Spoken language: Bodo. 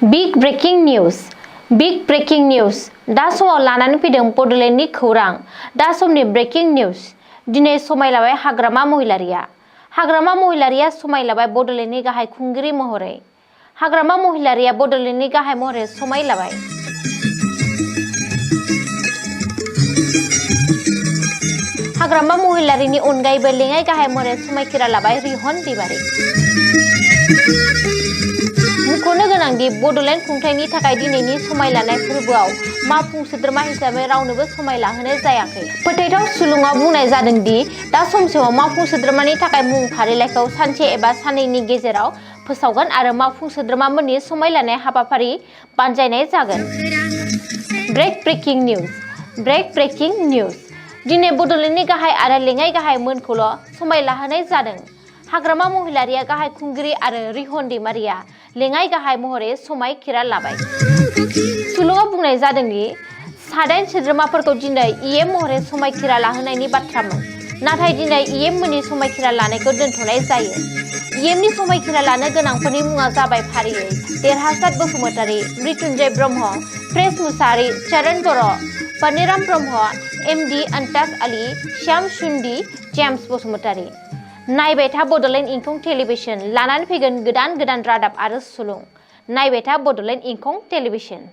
बिग ब्रेकिं निउज दा समाव लानानै फैदों बड'लेण्डनि खौरां। दा समनि ब्रेकिं निउज। दिनै समायलाबाय हाग्रामा महिलारिया समायलाबाय बड'लेण्डनि गाहाय खुंगिरि महरै। हाग्रामा महिलारिया बड'लेण्डनि गाहाय महरै समायलाबाय। हाग्रामा महिलारिनि अनगायैबो लेङाइ गाहाय महरै समायखिरा लाबाय रिहन दैमारि। मुंख'नो गोनांदि बड'लेण्ड खुंथायनि थाखाय दिनैनि समायलानाय फोरबोआव मावफुं सोद्रोमा हिसाबै रावनोबो समायलाहोनाय जायाखै। फोथायथाव सुलुङाव बुंनाय जादों दि दा समसिमाव मावफुं सोद्रोमानि थाखाय मुं फारिलाइखौ सानसे एबा साननैनि गेजेराव फोसावगोन आरो मावफुं सोद्रोमाफोरनि समायलानाय हाबाफारि बानजायनाय जागोन। Break breaking news. दिनै बड'लेण्डनि गाहाय आरो लेङाइ गाहाय मोनखौल' समायलाहोनाय जादों। हाग्रामा महिलारिया गाहाय खुंगिरि आरो रिहन दैमारिया लेङाइ गाहाय महरै समायखिरा लाबाय। सुलुङाव बुंनाय जादोंदि सा8 सोद्रोमाफोरखौ दिनै इएम महरै समायखिरा लाहोनायनि बाथ्रामोन। नाथाय दिनै इएम मोननि समायखिरा लानायखौ दोनथ'नाय जायो। इएमनि समायखिरा लानो गोनांफोरनि मुङा जाबाय फारियै देरहासात बसुमतारी, मृत्युन्जय ब्रह्म, प्रेस मुसाहारि, चरण बर', पानिराम ब्रह्म, एमडी अन्ताज आली, श्याम सुन्दि, जेम्स बसुमतारी। नायबाय था बड'लेण्ड इंखं टेलिभिसन। लानानै फैगोन गोदान रादाब आरो सुलुं। नायबाय था बड'लेण्ड इंखं टेलिभिसन।